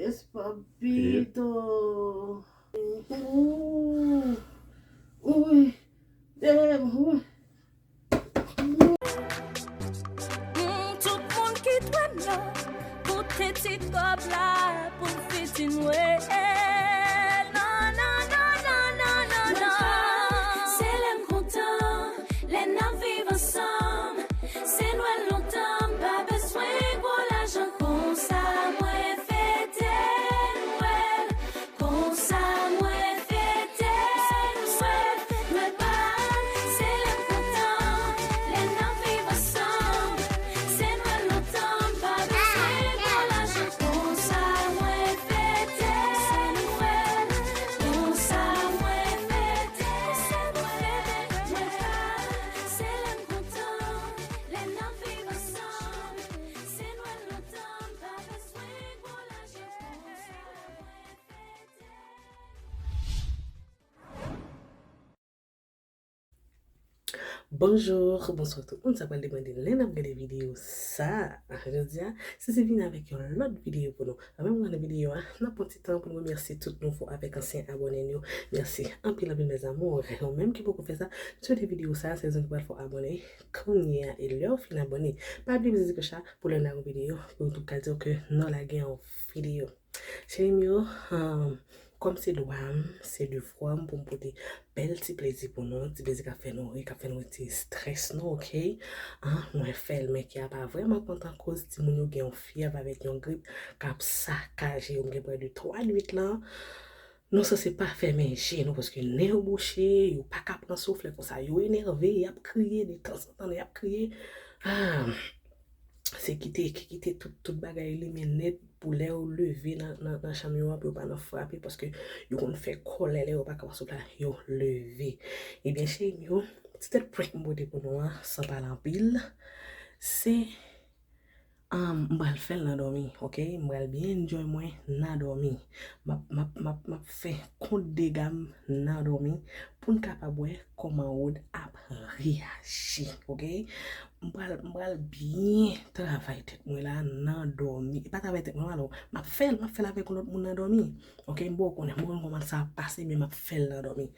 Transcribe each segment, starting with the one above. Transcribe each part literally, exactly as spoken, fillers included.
Yes, papito. Ooh. Ooh. Damn. Ooh. Mm, tout moun ki dwe m yo, koute ti kòb la pou m fiti Nwèl. Non, non, non, non, non, non, non. Se lè m kontan, lè n ap viv ansanm. Se Nwèl lontan, m pa bezwen gwo lajan konsa. Mwen fete Nwèl. Konsa mwen fete Nwèl, Nwèl pa m, se lè m kontan, lè n ap viv ansanm. Se Nwèl lontan, m pa bezwen gwo lajan. Konsa mwen fete Nwèl, konsa mwen fete Nwèl, Nwèl pa m, se lè m kontan, lè n ap viv ansanm. Se Nwèl lontan, m pa bezwen gwo lajan. Bonjou, bonswa tout moun. Sa pral depann de lè n ap gade videyo sa. Jodi a, Sisi vini avèk yon lòt videyo pou nou. Anvan m gade videyo a, n ap pran ti tan pou n remèsye tout nouvo avèk ansyen abòne n yo. Mèsi anpil, anpil, mes amours. Ou menm ki poko fè sa, m swete videyo sa, se rezon ki pral fè w abòne kounye a. E lè w fin abòne, pa bliye bouze ti kloch la pou lè n lage yon videyo, pou YouTube ka di w ke nou lage yon videyo. Cheri m yo, um, kòm se dwa m, se devwa m pou m pote bèl ti plezi pou nou, ti plezi k ap fè nou ri, k ap fè nou retire estrès nou, oke? Ah, mwen fè l, men kè a pa vrèman kontan akoz timoun yo gen yon fyèv avèk yon grip k ap sakaje yo. M gen prè de twa nwit la, nou sanse pa fèmen je nou, paske nen yo bouche, yo pa ka pran souf, lè konsa yo enève, y ap kriye, de tanzantan y ap kriye. Ah, se kite, ki kite tout, tout bagay limen nèt pou lè yo leve nan, nan, nan chanm yo an, pou yo pa nan frape, paske yo konn fè kòlè lè yo pa ka pran souf la, yo leve. Ebyen, cheri m yo, ti tèt prank m pote pou nou an, san pale anpil, se, um, m pral fè l nan dòmi, oke? M pral byen enjoy mwen nan dòmi. M ap, m ap, m ap, m ap fè kont dega m nan dòmi pou n kapab wè kòman Rod ap reyaji, oke? M pral, m pral byen travay tèt mwen la nan dòmi. E pa travay tèt mwen, non, m ap fè l, m ap fè l avèk yon lòt moun nan dòmi. Oke, m poko konnen, m poko konnen kòman sa ap pase, men m ap fè l nan dòmi.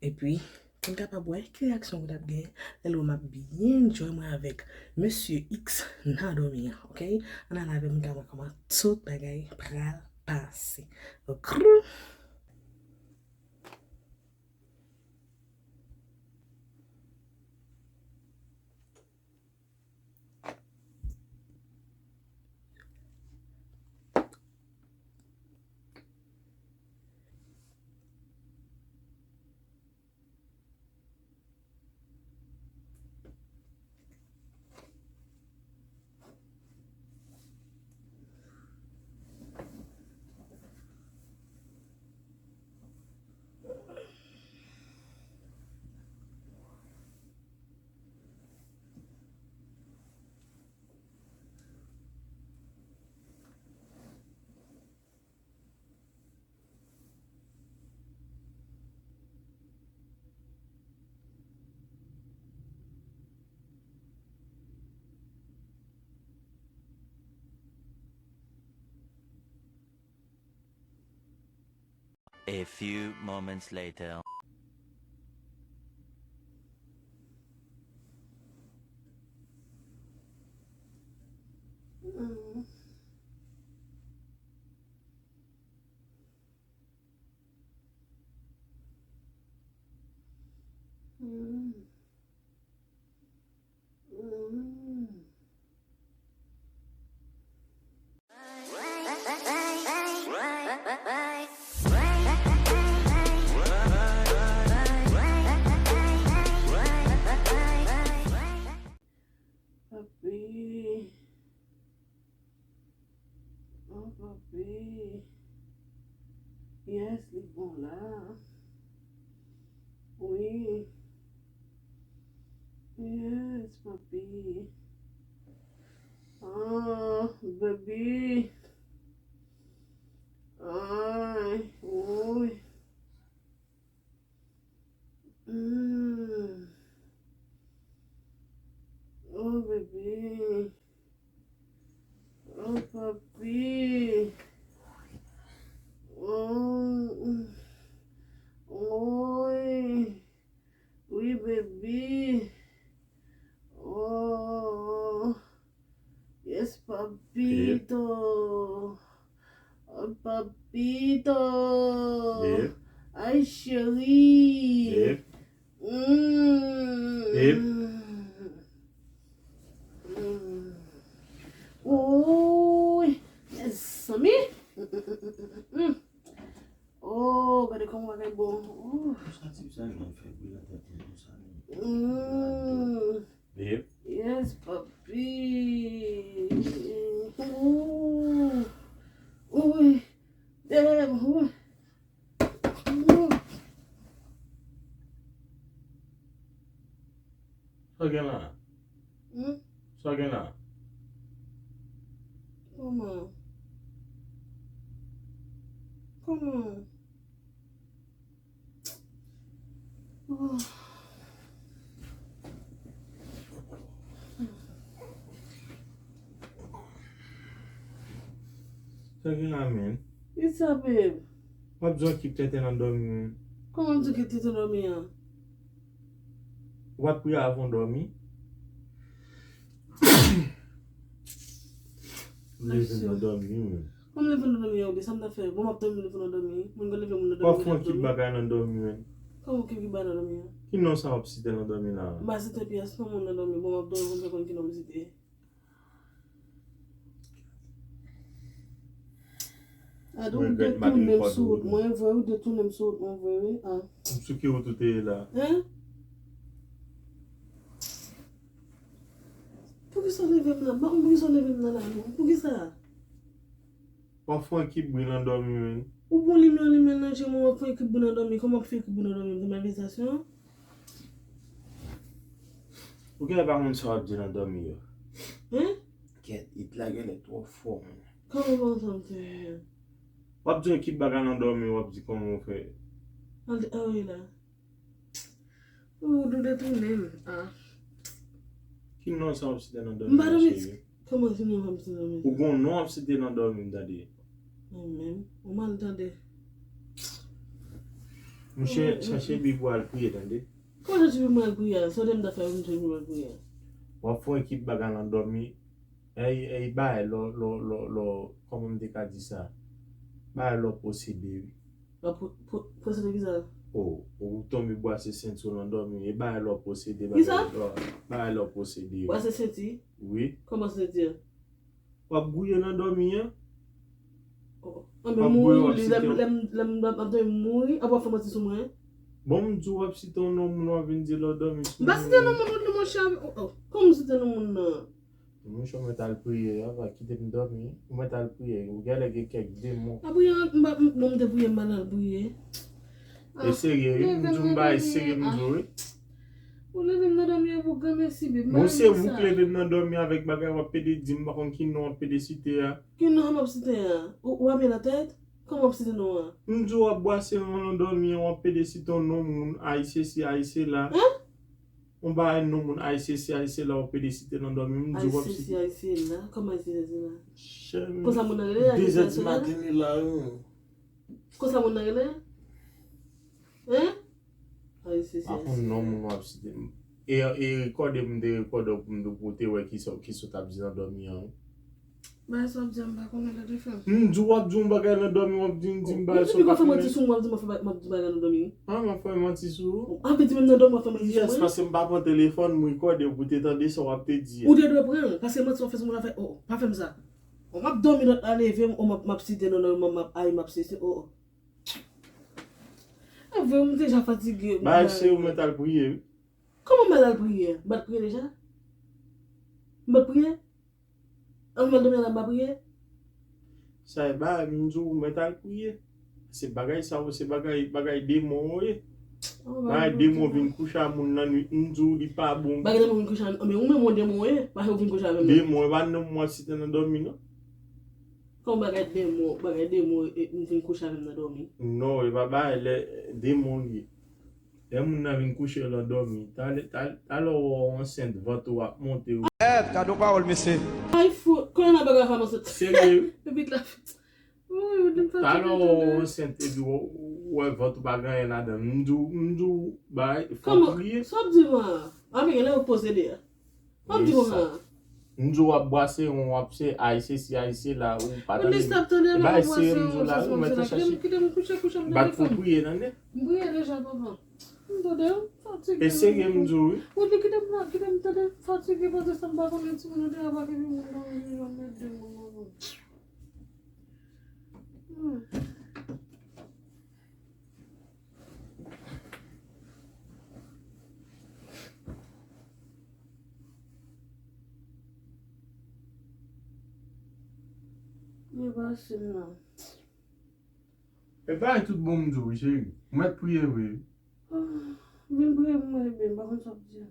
Epi, pou n kapab wè ki reyaksyon Rod ap gen lè l wè m ap byen enjoy mwen avèk Mesye X nan dòmi an, oke? Ann al avè m, n ka wè kòman tout bagay pral pase. Grrr. A few moments later. Papi. Oh, papi. Yes, li bon la. Wi. Yes, papi. Ah, baby. Ay, wi. Mm. Oh, bebe. Oh, papi. Papito. Babe. Ay, cheri. Babe. Mm. Babe. Mm. Woy, mezanmi. Mm, mm, mm, mm, mm. Oh, gade kòman bagay bon. Ooh. Sa ti sa menm fè bri nan tèt mwen konsa menm. Mm. Babe. Yes, papi. Ooh. Ooh. Damn. Ooh. Ooh. Sa gen la? Hmm? Sa gen la? Kòman? Kòman? Oh. Sa gen la, men? Ki sa, babe? W ap di w kite tenten nan dòmi, men. Kòman w di w kite tenten nan dòmi an? W ap priye avan w dòmi? Leve nan dòmi, men. Kòman leve nan dòmi an, oubyen sa m ta fè? Bon, m ap dòmi, leve nan dòmi. Moun ka leve moun nan dòmi. W ap fè yon kit bagay nan dòmi, men. Kòman w kit bagay nan dòmi an? Ki non sa w ap site nan dòmi la? M pa site pyès non moun nan dòmi. Bon, m ap dòmi, m pa konn ki non m site. Ado, ou detounen m sou wout mwen, vre, ou detounen m sou wout mwen, vre, wi. Ah. M sou ki wout ou te ye la? Hein? Poukisa w leve m nan? M pa konn poukisa w leve m nan la, non. Poukisa? W ap fè yon kit bri nan dòmi, men. Ou gon limyè, limyè nan je mwen, w ap fè yon kit bri nan dòmi. Kòman w ap fè yon kit bri nan dòmi? M te nan vizasyon? Ou genlè pa konn sa w ap di nan dòmi yo. Hein? Kèt, it la genlè twò fò, men. Kòman w panse m te ye? W ap di yon kit bagay nan dòmi, w ap di kòman w fè. Al, ah wi la. Ou, ou detounen m. Ah. Ki non sa w ap site nan dòmi, cheri? M pa dòmi. Kòman se non w ap site nan dòmi? Ou gon non w ap site nan dòmi, m tande. Mwen menm. Ou mal tande. Mwen, mwen, chache Bib ou al priye, tande. Kòman chache Bib mwen al priye a? Sa w te m ta fè pou m chache Bib al priye a? W ap fè yon ekip bagay nan dòmi. Ey, ey, bagay lò, lò, lò, lò, kòman m te ka di sa? Bagay lò posede, wi. Lò po-, po-, posede kisa? O, ou tonbe bwase senti w nan dòmi. E bagay lò posede, bagay lò, bagay lò posede, wi. Bwase senti? Wi. Kòman senti a? W ap gouye nan dòmi an. O, o. Anben mouri, lè m, lè m, lè m, lè m ap dòmi, mouri, apre w ap fè manti sou mwen. Bon, m di w ap site yon non moun, w ap vin di lè w dòmi sou mwen. M pa site non moun, non, monchè. O, o. Kòman m site non moun nan? Monchè, ou mèt al priye, a, pa kite m dòmi. Ou mèt al priye. Ou genlè gen kèk demon. A priye, m pa, m, bon, m te priye, m pa t al priye. E serye, wi, m di w m bay serye, m di w, wi. Ou leve m nan dòmi an pou granmèsi, babe. Bon, se ou k leve m nan dòmi avèk bagay w ap pede di m, m pa konn ki non w ap pede site a. Ki non m ap site a? Ou, ou ame la tèt? Kòman w ap site non an? M di w ap bwase non nan dòmi an, w ap pede site yon non moun, ayisyen si, ayisyen la. Hein? Yon bagay non moun, ayisyen si, ayisyen la, w ap pede site nan dòmi, m di w ap site. Ayisyen si, ayisyen la? Kòman ayisyen si, ayisyen la? Konsa moun nan rele, ayisyen si, ayisyen la? De zè di maten li la, wi. Konsa moun nan rele? Hein? Ay, se, se, pa konn non moun w ap site. E, e rekòde m te rekòde w pou m te, pou w te wè kisa, kisa w t ap di nan dòmi an, wi. Bagay sa w ap di a, m pa konnen, tande frè m. M di w ap di yon bagay nan dòmi, w ap di m, di m bagay sa w pa konnen. Ou fè manti sou mwen, w ap di m ap fè ba-, m ap di bagay nan dòmi. An, m ap fè manti sou ou? An, vle di menm nan dòmi w ap fè manti sou mwen? Yes, paske m pa pran telefòn, m rekòde w pou te tande sa w ap te di a. Ou te dwe pran l, paske manti w ap fè sou mwen la fè, o, o, pa fè m sa. O, m ap dòmi lòt la leve m, o, m ap, m ap site non, non, m ap, ay, m ap sese, o, o. A vre, m deja fatige. Bagay serye, ou mèt al priye, wi. Kòman m al, al priye? M pa t priye deja? M pa t priye? An, m al dòmi la, m pa priye? Sa e bagay, m di w, ou mèt al priye. Se bagay sa yo, se bagay, bagay demon yo ye. Bagay demon vin kouche a moun nan nwit, m di w, li pa bon. Bagay demon vin kouche a, men ou menm yon demon ye, bagay ou vin kouche avè m nan. Demon, e pa non m w ap site nan dòmi, non. Kòman bagay demon, bagay demon, e, ou vin kouche avè m nan dòmi? Non, e pa bagay lè, demon li ye. Lè moun nan vin kouche w nan dòmi, talè, talè, talè w wè w ansent, vant ou ap monte, wi. Èt, gade yon pawòl, mesye. Ay, fou, konnen nan bagay fè m ansent. Serye, wi. Epi la, wi, ou di m sa. Talè w wè w ansent, epi w, w wè vant ou pa gen anyen ladan l. M di w, m di w, bay, fò w priye. Sa w ap di mwen an? Avèk lè yo posede a. Sa w ap di mwen an? M di w w ap bwase, w ap se ay, se si, ay, se la, ou pa tande. Wi, m ap tande, e bay serye m di w la, wi, ou mèt chache. Kite m kouche, kouche, m tande fanm. Bat pou priye, tande. M priye deja, papa. M tande, m fatige. E serye m di w, wi. Ou di kite m la, kite m tande, m fatige, paske sa m pa konnen timoun yo deja pa gen moun nan, yo mèt de moun nan. Hmm. Li pa sim nan. E bay tout bon m di w, cheri. Ou mèt priye vre. Ah, vin priye pou mwen, ebyen, m pa konn sa w ap di.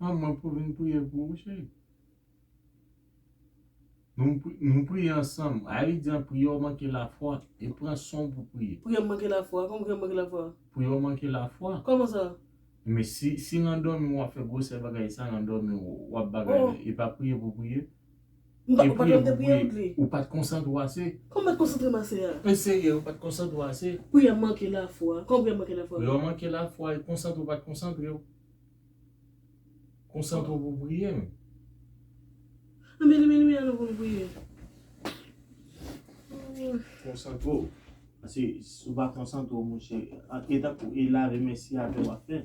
Ah, mwen pou vin priye pou ou, cheri. Nou pri-, nou priye ansanm. Ayiti di an priyè w manke lafwa. E pran san w pou priye. Priyè m manke lafwa? Kòman priyè m manke lafwa? Priyè w manke lafwa. Kòman sa? Men si, si nan dòmi w ap fè gwosè bagay sa, nan dòmi w, w ap bagay, oh, e pa priye pou priye. M pa, ou pa priye pou priye, ou pa t konsantre w ase. Kòman m pa t konsantre m ase a? Men serye, ou pa t konsantre w ase. Priyè m manke lafwa. Kòman priyè m manke lafwa? Priyè w manke lafwa, e konsantre w pa t konsantre w. Konsantre w pou priye, men. Anben, limen, limen an nou pou n priye. Konsantre w. Paske si w pa konsantre w, monchè, e tankou e lave men si atè w ap fè.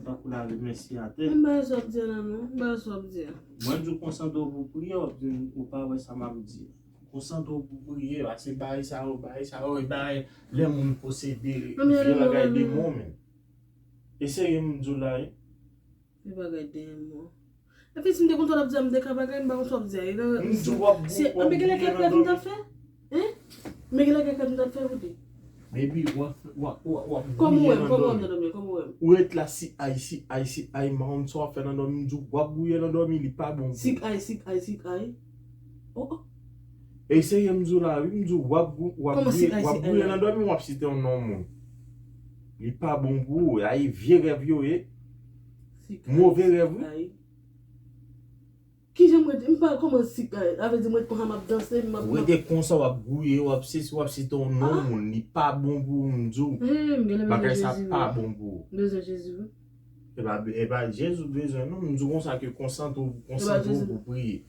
Tankou lave men si atè. M pa wè sa w ap di a la non, m pa wè sa w ap di a. Mwen di w konsantre w pou priye, w ap di m ou pa wè sa m ap di a. Konsantre w pou priye, paske bagay sa yo, bagay sa yo, e bagay lè moun posede, vye bagay demon, men. E serye m di w la, wi. Li pa gade dèyè m non. Epi si m te konn sa w ap di a, m te ka pa gade, m pa konn sa w ap di a. M di w w ap gou, w ap gouye nan dòmi. Anben gen lè kèk rèv m t ap fè? Hein? Men gen lè kèk rèv m t ap fè pou di. Baby, w ap, w ap, w ap, w ap gouye nan dòmi. Kòman w wè m? Kòman w wè m nan dòmi? Kòman w wè m? Ou ret la, si ay, si ay, si ay, m pa konn sa w ap fè nan dòmi, m di w w ap gouye nan dòmi, li pa bon pou ou. Sik ay, sik ay, sik ay. Oh, oh. Eseye m di w la, wi, m di w w ap gou-, w ap gouye, w ap gouye nan dòmi, w ap site yon non moun. Li pa bon pou ou, ay vye rèv yo ye. Move rèv, wi. Kijan m rete? M pa kòman sik ay, sa vle di m ret konsa m ap danse, m ap. Ou rete konsa, w ap gouye, w ap sesi, w ap site yon non moun, li pa bon pou ou, m di w. Bagay sa pa bon pou ou. M bezwen Jezi, wi. E pa, e pa Jezi w bezwen, non. M di w konsa ke konsantre w, konsantre w pou priye.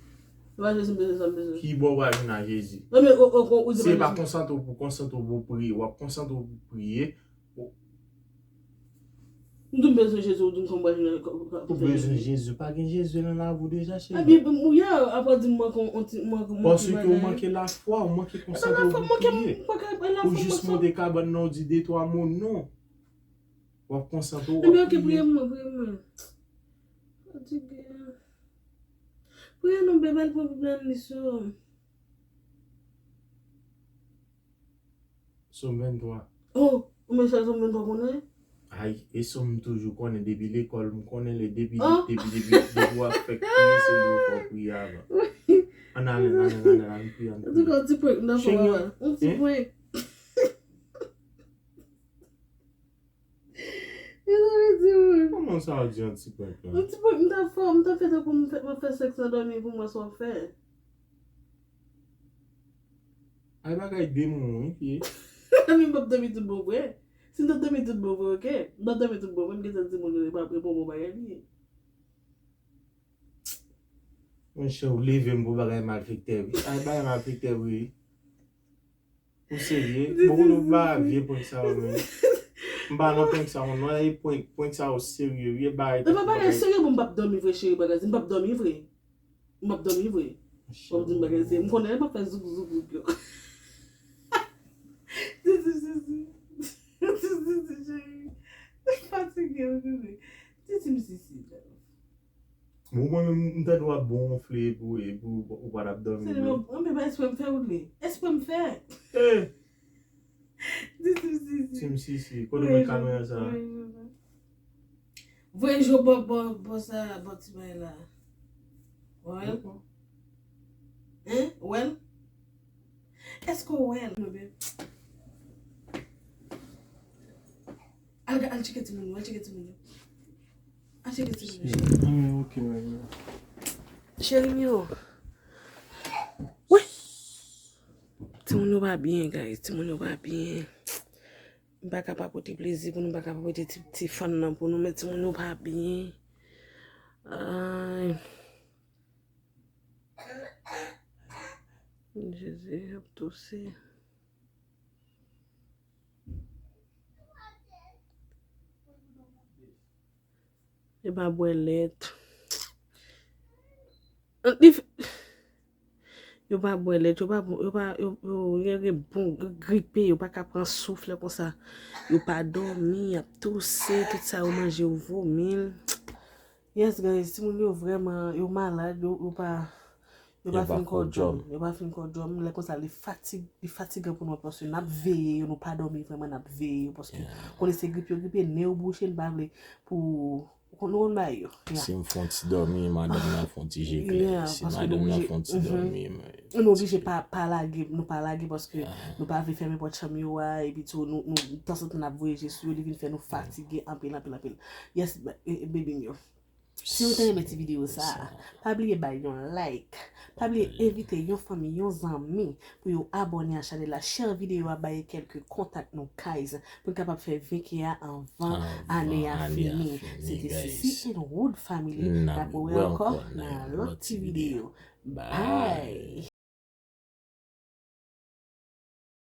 E pa Jezi m bezwen, sa m bezwen. Ki bò w pral jwenn a Jezi? Non, men, o, o, o, ou di pa Jezi. Se pa konsantre w pou, konsantre w pou priye. W ap konsantre w pou priye. M di w m bezwen Jezi, ou di m kòman m pral jwenn. Ou bezwen Jezi. Pa gen Jezi nan lavi w deja, cheri. Ebyen, m, ou ye, apre w di m manke yon ti, manke yon ti bagay. Paske w manke lafwa, w manke konsantre w pou priye. Ou jis monte kabann nan, w di de twa mo, non. W ap konsantre w, w ap priye. Ebyen, oke, priye pou mwen, priye pou mwen. Fatige. Priye non, bebe, al pran Bib la, n li sou. Sòm venntwa. Oh, ou menm sa Sòm venntwa konnen? Ay, e Sòm m toujou konnen depi lekòl, m konnen li depi, depi, depi, depi w ap fèk priye, se li w fè w priye avan. Ann ale, ann ale, ann ale, ann priye, ann priye. Antouka, yon ti prank m t ap fè, papa. Yon ti prank. Mezanmi, timoun. Kòman sa w di yon ti prank la? Yon ti prank m t ap fè, m t ap fè tankou m fè, m ap fè sèks nan dòmi pou m wè sa w ap fè. Ay bagay demon, wi, pye. Epi m p ap dòmi tout bon vre. Si m t ap dòmi tout bon vre, oke. M p ap dòmi tout bon vre, m gentan di moun yo, e pa, e pa bon bagay li ye. Monchè, ou leve m pou bagay malfektè, wi. Ay bagay malfektè, wi. Ou serye? Bon, nou pa vye prank sa yo, men. M pa nan prank sa yo, non. E prank, prank sa yo serye, wi. E bagay, e pa bagay serye, bon, m p ap dòmi vre, cheri, bagay, m p ap dòmi vre. M p ap dòmi vre. W ap di m bagay serye. M konnen m ap fè zouk, zouk, zouk yo. Titi m sisi. Titi m sisi, cheri. Fatige, wi, bebe. Titi m sisi, love. Bon, mwen menm, m tande w ap gonfle epi w, epi w, ou pa t ap dòmi vre. Se li, men, men pa espre m fè ou li. Espre m fè. Eh! Di Team Sisi. Team Sisi. Kote mwen kamera sa? Voye je w bò, bò, bò sa, bò ti bagay la. Wè l? Hein? Wè l? Èske w wè l? Al, al tcheke timoun yo, al tcheke timoun yo. Al tcheke timoun yo. Cheri m yo. Wi. Timoun yo pa byen, guys. Timoun yo pa byen. M pa ka pa pote plezi pou nou, m pa ka pa pote ti, ti fann nan pou nou, men timoun yo pa byen. Ay. Jezi, ap touse. Yo pa bwè lèt. Li f- Yo pa bwè lèt, yo pa, yo pa, yo, yo, yo gen bon, yo gripe, yo pa ka pran souf lè konsa. Yo pa dòmi, y ap touse, tout sa yo manje, yo vomi. Yes, guys, timoun yo vrèman, yo malad, yo, yo pa, yo pa fin kò djòm. Yo pa fin kò djòm, lè konsa, li fatig-, li fatigan pou nou, paske n ap veye yo, nou pa dòmi vrèman, n ap veye yo, paske konnen se grip yo gripe, nen yo bouche, n pa vle pou Ou konn, nou konn bagay yo. Si m fè yon ti dòmi, madanm nan fè yon ti je klè. Si madanm nan fè yon ti dòmi, nou oblije pa, pa lage, nou pa lage paske nou pa vle fèmen pòt chanm yo a, epi tou nou, nou, tanzantan n ap voye je sou yo, li vin fè nou fatige anpil, anpil, anpil. Yes, ba- e- e- baby m yo. Si w te renmen ti videyo sa a, pa bliye bay yon like. Pa bliye envite yon fanmi, yon zanmi pou yo abòne a chanèl la, share videyo a, bay kèlke kontak nou, guys, pou n kapab fè ven K a anvan ane a fini. Se te Sisi and Wood Family. N ap wè ankò nan lòt ti videyo. Bye!